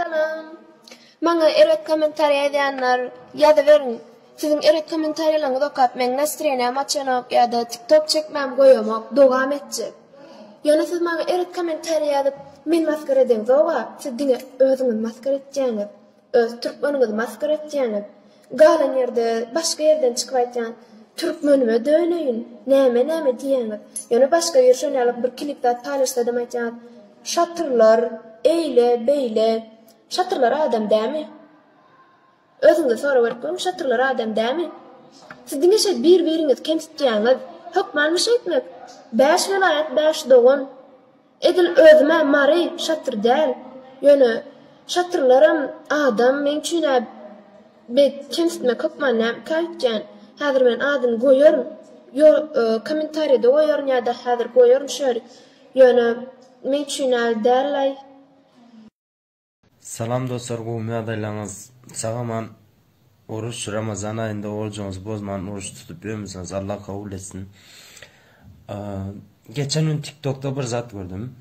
Salam. Maňa erbet kommentariýa ýazýanlar ýazyberiň. Siziň erbet kommentariýalaryňyzy okap meň nastreniýam açanok ýa-da tiktok çekmämi goýamok, dowam etjek. Ýöne siz maňa erbet kommentariýa ýazyp meni masgara edeňzoga, siz diňe özüňizi masgara etýäňiz. Öz türkmeniňizi masgara etýäňiz. Galan ýerde başga ýerden çykyp aýtýan türkmenime döneýin, näme näme diýýäňiz. Ýöne başga biri şon ýaly bir klip zat paýlaşsadam aýtýaňyz şatyrlar eýle beýle. Şatyrlar adam dämi? Özüňize sorag berip görüň şatyrlar adam dämi? Siz diňe şeýdip bir biriňizi kemsitýäňiz. Hökmanmy şeýtmek? Bäş welaýat bäş dogan. Edil özüm-ä Mary, şatyr däl. Ýöne şatyrlaram adam, meň üçin-ä beýdip kemsitmek hökman nämika öýtýän. Häzir men adyny goýaryn. Ýo, kommentariýada goýaryn ýa-da häzir goýaryn şu ýeri. Ýöne meň üçin-ä däl-aý. Salam dostlar gowmy ýagdaýlaryňyz sagaman oruç ramazan aýynda orujuňyzy bozman oruç tutup ýörmüsiňiz Allah kabul etsin geçen gün tiktokda bir zat gördüm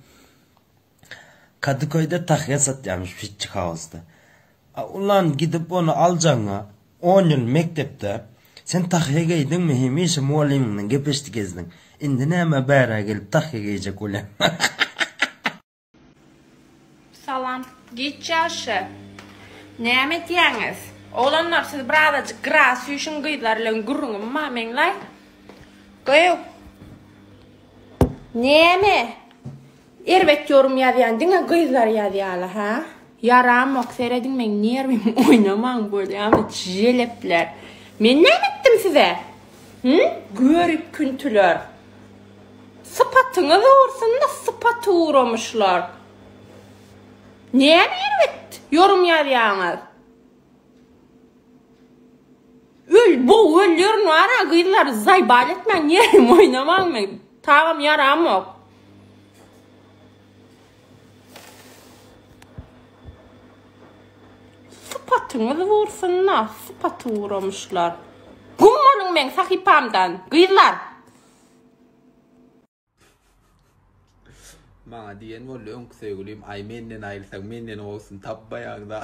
Kadıköyde tahýa satýarmyş Fitçi House'da ulan gidip ony aljagyňa 10 ýyl mekdepde sen tahýa geýdiňmi hemişe mugallymyňdan gepeşdi gezdiň indi näme bärä gelip tahýa geýjek bolýaň Salam. Giç ýagşy. Näme edýäňiz? Oglanlar siz birazajyk gyra süýşüň gyzlar bilen gürrüňim bar meňlaý. Gyw. Näme? Erbet ýorum ýazýan diňe gyzlar ýazýarlar hä? Ýaramok serediň meň nerwimi oýnamaň bolýamy jelepler. Men näme etdim size? Hü? Görip küntüler. Sypatyňyz ugrusynda sypaty ugramyşlar. Näme erbet ýorum ýazýaňyz? Öl, bow ölýärin wara gyzlar zaýbal etmäň ýerim oýnamaň men. Tagam ýaramok. Sypatyňyz gursun-da, sypaty guramyşlar. Gum boluň meň sahypamdan, gyzlar! Maňa diýen boldy öňki söýgülim aý menden aýrylsaň menden gowusyny tapmaýaňda.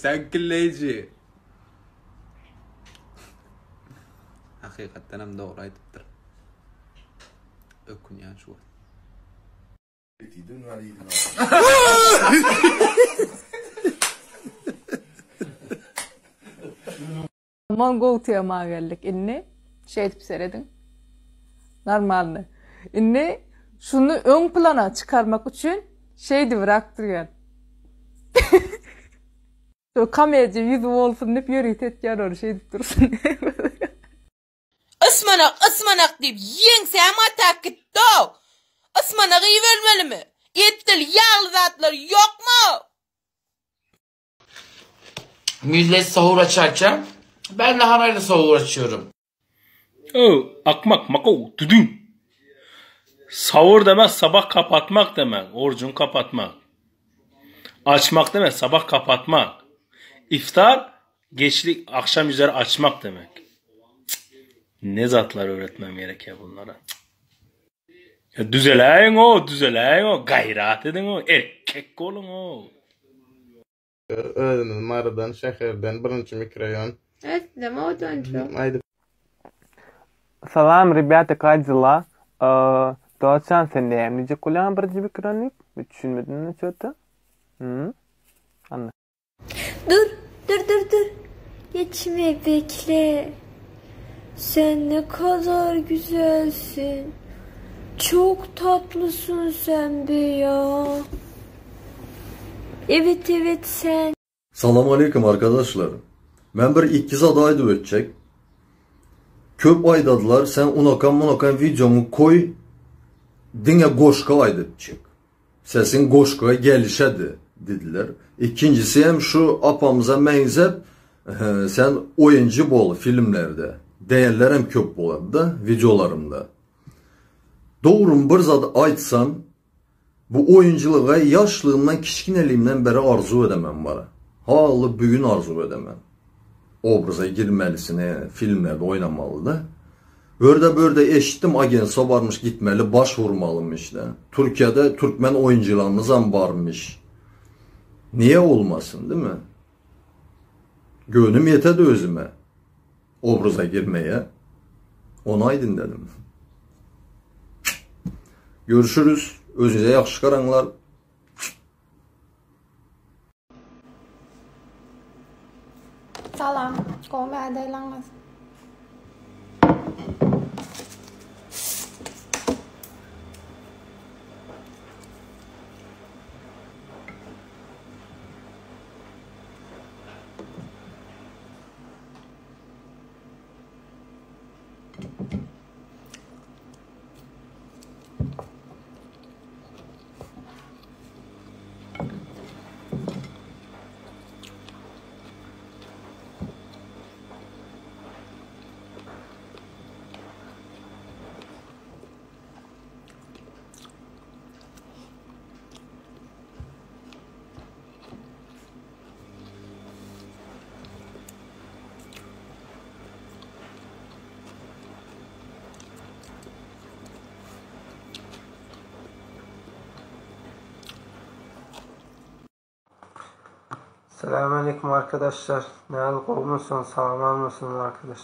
Säňkilleýji. Hakykatdanam dogry aýdypdyr. Ökünýän şu wagt. Aman gowy tema geldik indi şeýdip serediň normalny indi şuny öň plana çykarmak üçin şeýdibrak durýan şo komediýa ýüzi bolsun diýip ýörite etýän ony şeýdip dursun Ysmanak, ysmanak diýip ýeňsäm gatap gitdi-ow. Ysmanak iýibermelimi? Etdil, ýagly zatlar ýokmy-ow? Millet sahur açarken ben lahanayla sahur açıyorum. Öw, akmak, makow, düdüň. Sahur demek sabah kapatmak demek, orucuňy kapatmak. Açmak demek sabah kapatmak. Iftar geçlik akşam üzeri açmak demek. Ne zatlar öğretmem gerekýär bunlara. Ya düzeläýiň-ow, düzeläýiň-ow, gaýrat ediň-ow, erkek boluň-ow. Özümiz Marydan şäherden birinji mikroýon. Sizem owadanjyk. Aýdyp. Salam rebýata kak dela Dosjan sen näme diýjek bolýaň birinji mikron diýip men düşünmedim ço-to Anna. Dur, dur dur dur. Geçme bekle. Sen ne kadar güzelsin. Çok tatlısın sen be ya. Evet evet sen. Salam aleýkum arkadaşlar. Men bir ikki zat aýdyp ötjek. Köp aýdadylar sen unakan munakan wideoňy koý diňe goşgy aýdyp çyk. Sesiň goşga gelişedi didiler. Ikinjisi hem şu apamyza meňzep sen oýunjy bol filmlerde diýenler hem köp bolady-da wideolarymda. Dogrymy bir zat aýtsam Bu oýunjylyga ýaşlygymdan kiçgineligimden beri arzuw edemen bar. Haly bügün arzuw edemen. Obraza girmelisini, filmlerde oýnamalyda. Örde börde eşitdim agenstwa barmyş gitmeli baş vurmalymyş da. Türkiýede türkmen oýunjylarymyzam barmyş. Niye olmasın değil mi? Gönlüm yetedi özüme. Obraza girmeye. Onaydın dedim. Görüşürüz. Özünüze yaxşı qaranlar. Salam. Gowy ýagdaýlaryňyz? Selamünaleyküm arkadaşlar. Näl gowmysyň, sagmanmysyňyz arkadaş.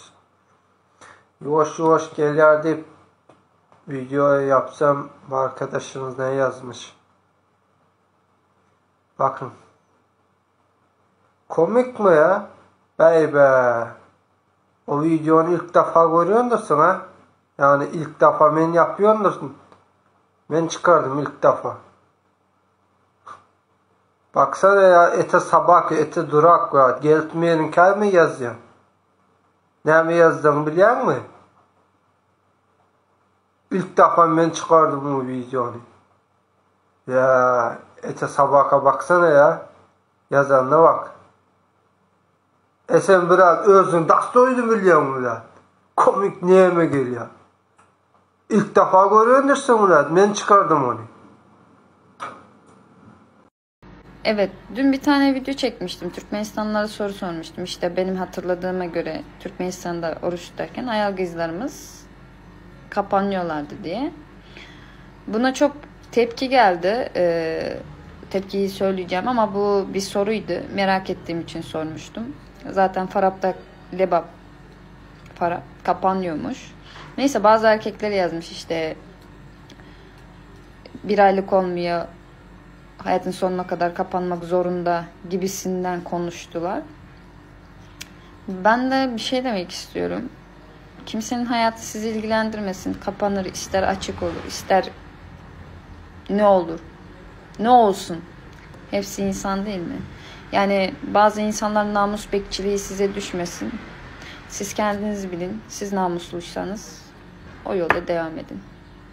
Ýuwaş ýuwaş gelýär diýip video yapsam bu arkadaşımız ne yazmış? Bakın. Komik mi ya? Bey be. O videonu ilk defa görüyorsun ha? Yani ilk defa men yapıyorsun. Men çıkardım ilk defa. Baksana ya ete sabak, ete durak ya. Gelip meniňkä mi ýazýaň? Näme ýazdygyňy bilýäňmi? İlk defa men çykardym bu videony. Ya ete sabaka baksana ya. Ýazanyna bak. E sen biraz özüň dastoýny bilýäňmi bilat? Komik näme gelýär? İlk defa görýändirsiň bilat. Men çykardym ony. Evet, dün bir tane video çekmiştim. Türkmenistanlılara soru sormuştum. İşte benim hatırladığıma göre Türkmenistan'da oruç tutarken ayal kızlarımız kapanıyorlardı diye. Buna çok tepki geldi. Ee, tepkiyi söyleyeceğim ama bu bir soruydu. Merak ettiğim için sormuştum. Zaten Farap'ta Lebap Farap kapanıyormuş. Neyse bazı erkekler yazmış işte bir aylık olmuyor hayatın sonuna kadar kapanmak zorunda gibisinden konuştular. Ben de bir şey demek istiyorum. Kimsenin hayatı sizi ilgilendirmesin. Kapanır, ister açık olur, ister ne olur. Ne olsun. Hepsi insan değil mi? Yani bazı insanların namus bekçiliği size düşmesin. Siz kendiniz bilin. Siz namusluysanız o yolda devam edin.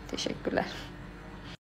Teşekkürler.